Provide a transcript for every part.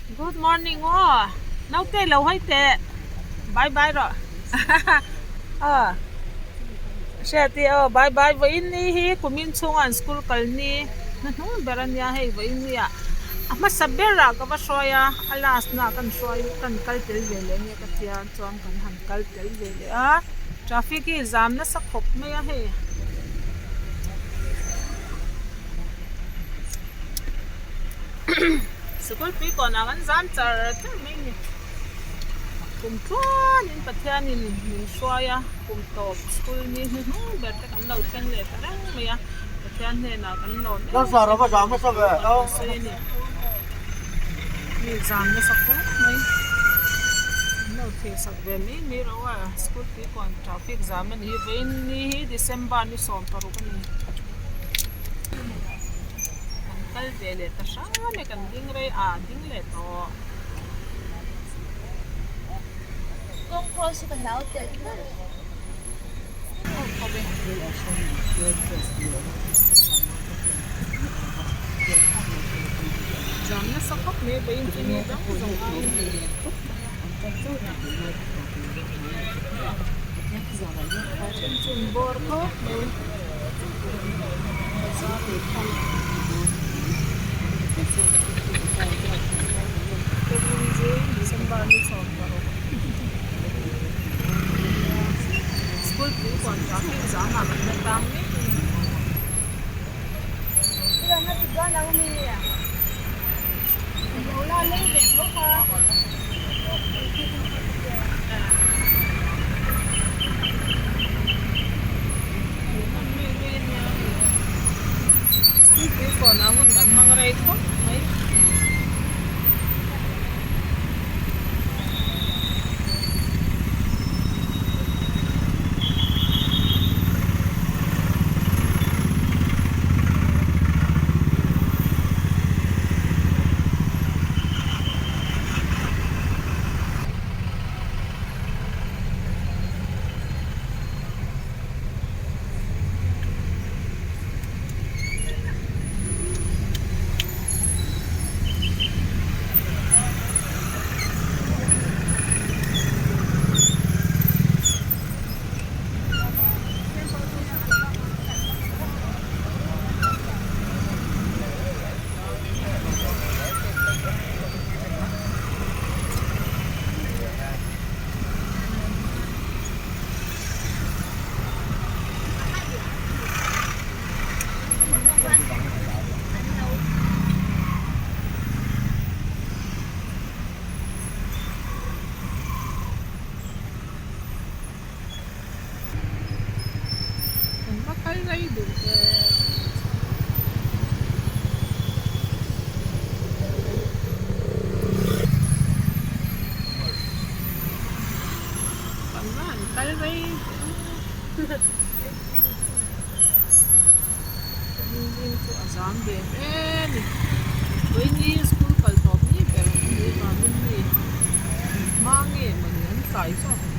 Good morning aw naute lo hawi teh bye bye rawh aw hriati aw bye bye vawiin ni hi kumin chhunga an school kal ni hnuhnung ber ania hei vawiin ni ah a hmasa berah ka va hruai a a last na ah kan hruai kan kal tel ve leh ania ka tia chuan kan han kal tel ve leh a traffic hi zam nasa khawp mai a hei. Sikul pui kawnah kan zam char char mai a ni. Kum tluanin Pathianin min hruai a, kum tawp school ni hnuhnung ber te kan lo thleng leh ta reng mai a, Pathian hnenah kan lawm em em a ni sawi a ni. Mi zam nasa khawp mai. An lo thlir sak ve mai mai reuh a, school pui kawn traffic zam a ni hi vawiin ni hi December ni 16 a ni. Kan kal ve leh ta hram e kan ding rei a ding leh tawh. Kawng cross hi ka hlau telh telh. Zam nasa khawp mai vawiin chu ni dang zawng aiin. Then chu an bawr khawp mai. December ni 16 school pui kawn traffic zam ah kan la tang mek a ni. Tuipui kawnah hun kan hmang rei khawp mai. Kan va kal rei duh ve. Kan va han kal rei duh Building chu a zam ve hle a ni. Vawiini school kal tawp ni ber a ni vangin mi hma nge mawni an tlai zawk ang.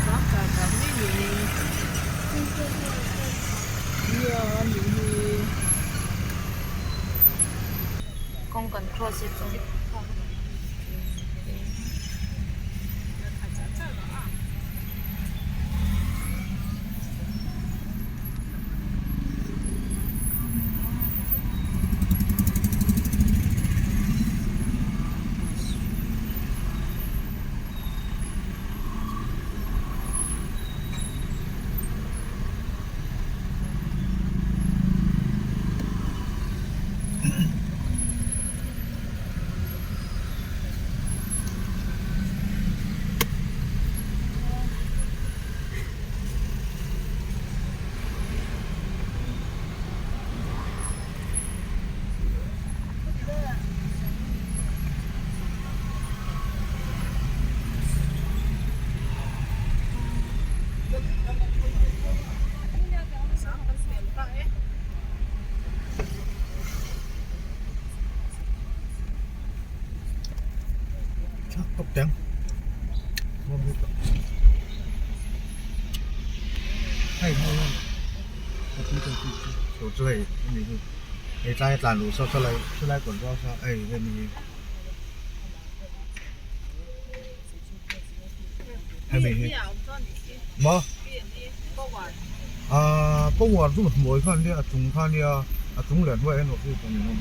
Zam char char mai ni. Nia a nih hi. Kawng kan cross hi chu. Hei tlai a tlan luh saw sawlai sawlai control saw hei hemi hi hemi hi maw ah power chu hmuai kha ania a chung kha ania a chung leh a hnuaiah hian office a ni awm.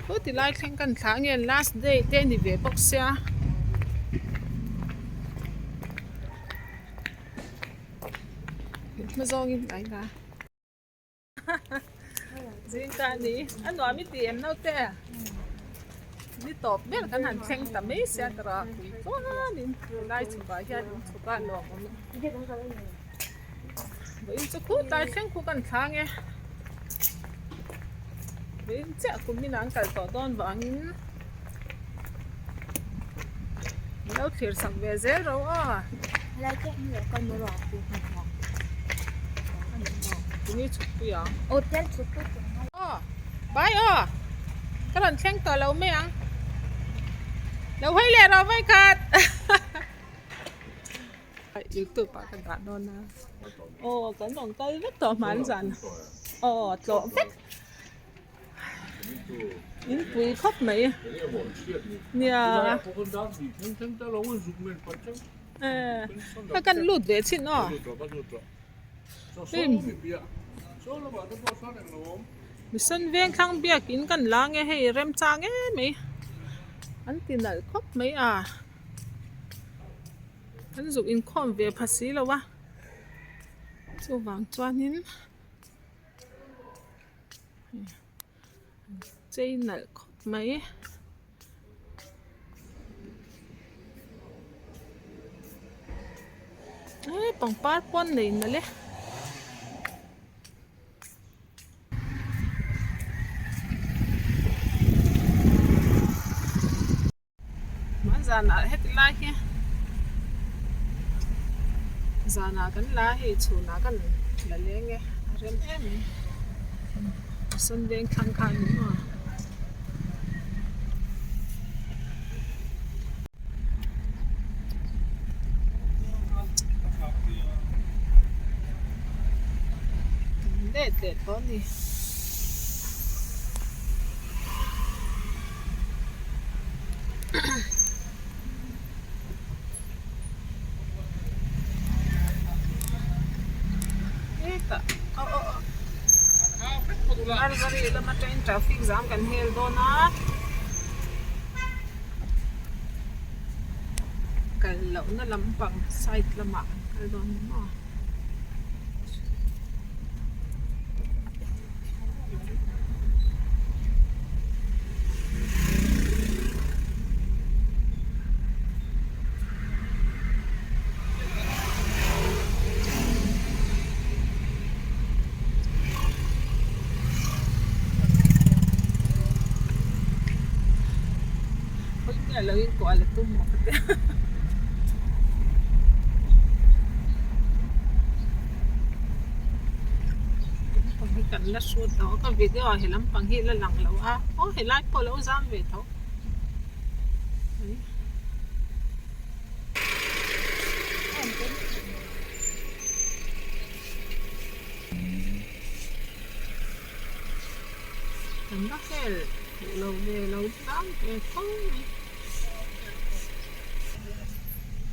Thu ti lai thleng kan thlah nge last day te a ni ve bawk sia. Hma zawngin a inah zing ta a ni a nuam i ti em naute ni tawp ber kan han thleng ta mai sia ka rak pui chuanin helai chhukah hian in chhuk a lawm awm vawiin chu khutlai thleng khu kan thlang e vawiin chiah kum inah an kal tawh dawn vangin min lo thlir sak ve zel ro a. Tuni chhukpui ang. Aw bye aw ka rawn thleng tawh lo mai ang lo hawi leh rawh vawikhat youtube ah ka dah dawn a aw kan rawn kal vek tawh hman zan aw tlawh vek. In pui khawp mai nia a kan lut ve chin aw Mission Vengthlang biakin kan la nge hei remchang em mai an ti nalh khawp mai a an zuk inkhawm ve pha si lo a chuvang chuanin. Chei nalh khawp mai. Eee pangpar pawn nei nalh e. Hmanzanah heti lai hi Zanah kan la a hei chhunah kan la leng e a rem em mai sawn veng thlang kha a ni maw. Let leh tawh a ni. Hetah aw aw aw Narzari lam atangin traffic jam kan hel dawn a kal lohna lampang side lamah kan kal dawn ni maw. Kan la hrut lo a ka video ah he lampang hi la lang lo a aw helai pawh a lo zam ve tho. Kan la hel duh lo ve lo zam ve tho mai.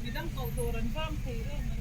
Midang koh tur an zam thei em mai.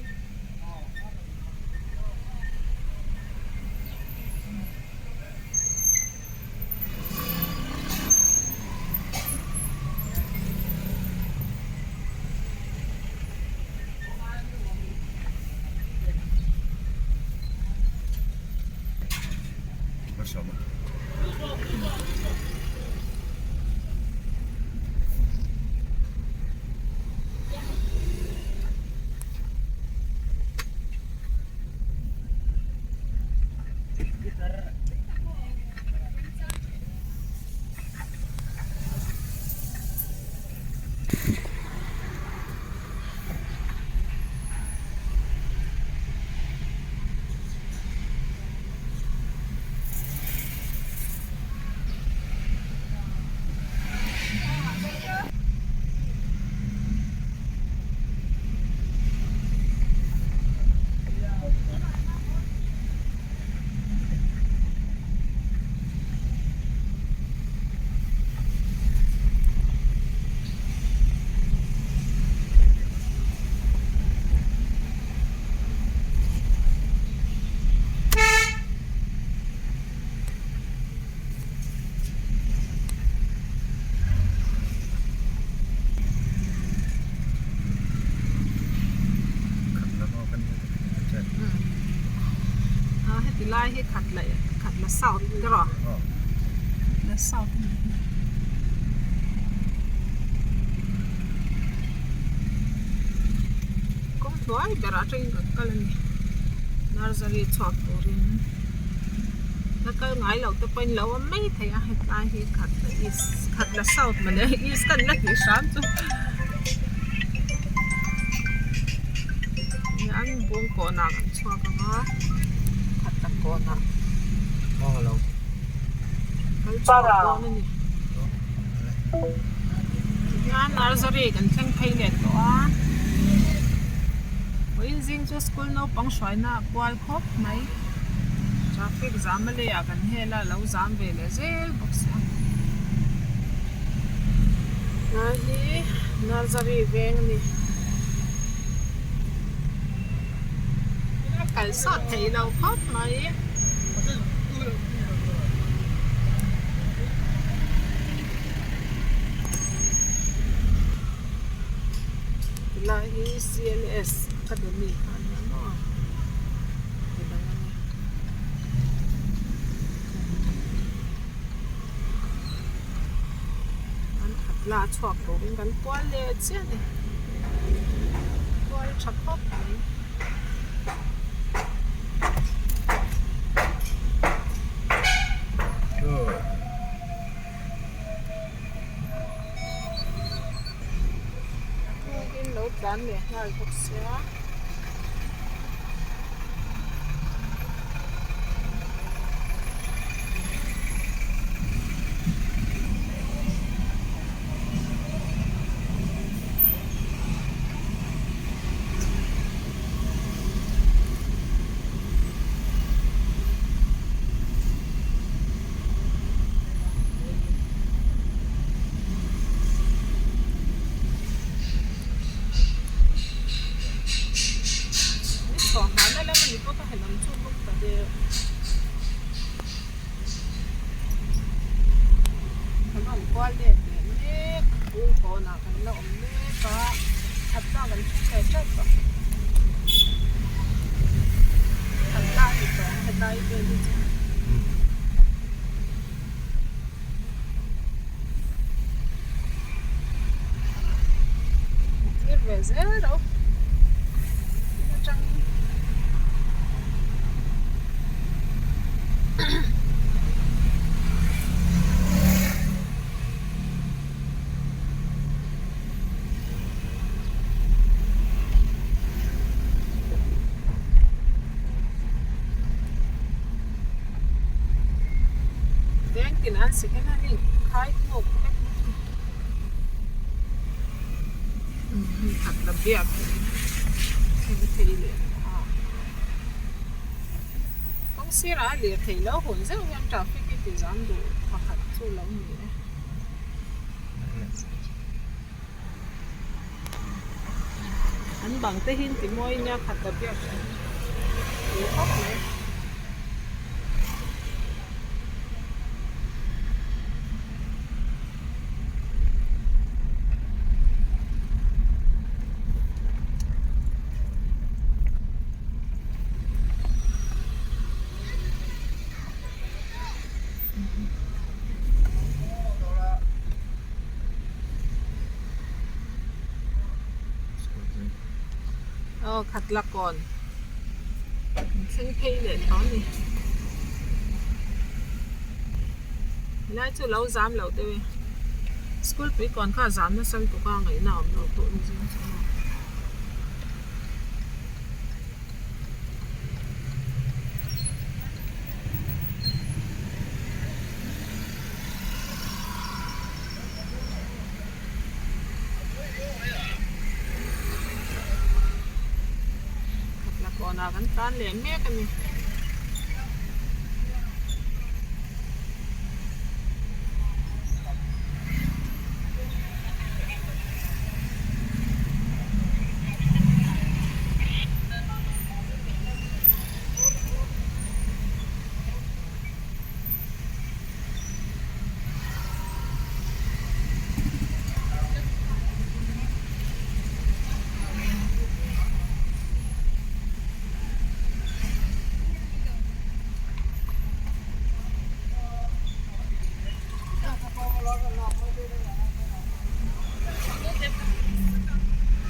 Heti lai hi khat la khat la south te rawh la south a ni. Kawng hnuai berah atangin kan kal a ni nursery chhuak turin la kal ngai lo te pawhin lo awm mai thei a hetlai hi khat la east khat la south mawle east kan la tih hram chu hian bung kawnah kan chhuak ang a khat la kawnah kal chhuak dawn a ni tihian nursery kan thleng phei leh tawh a vawiin zing chu school naupang hruaina a kual khawp mai traffic zam a leiah kan hel a lo zam ve leh zel bawk si a lai hi nursery veng a ni a kal sawt theih loh khawp mai. Tilai hi C L S academy kha a nia maw ti dang a ni. An khat la a chhuak turin kan kual leh chiah a ni kual tha khawp mai. Lo tlan leh nghal bawk sia. Chawhma lam a ni bawk a helam chu bawk ta deuh. Kan rawn kual let leh mek bung kawnah kan la awm mek a khat ta kan thleng leh teuh tawh. Khat ta a ni tawh ang hetlai vel hi chu. Thlir ve zel lo atang Vengtin an si hian an inkhai hnuk vek mai a khat la biak in thleng phei leh ta kawng sirah a lirthei lo hun zeuh hian traffic hi ti zam duh pakhat chu lo ni e. An bang te hi ti mawi nia khat la biak in tui khawp mai. Aw khat la kawn an thleng phei leh tawh a ni helai chu lo zam loh deuh e school pui kawn kha a zam nasa lutuk a ngaihna a awm loh tawh ni zing chu. Khatla kawnah kan tlan leh mek a ni.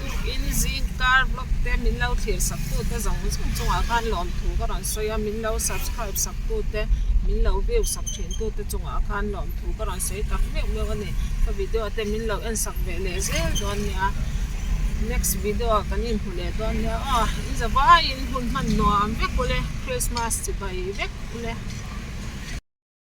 Tukin zing kar vlog te min lo thlir sak tu te zawng zawng chungah khan lawmthu ka rawn sawi a min lo subscribe sak tu te min lo view sak thin tu te chungah khan lawmthu ka rawn sawi tak meuh meuh a ni ka video te min lo en sak ve leh zel dawn nia next video ah kan inhmu leh dawn nia aw in zavaiin hun hman nuam vek ule Christmas chibai vek ule.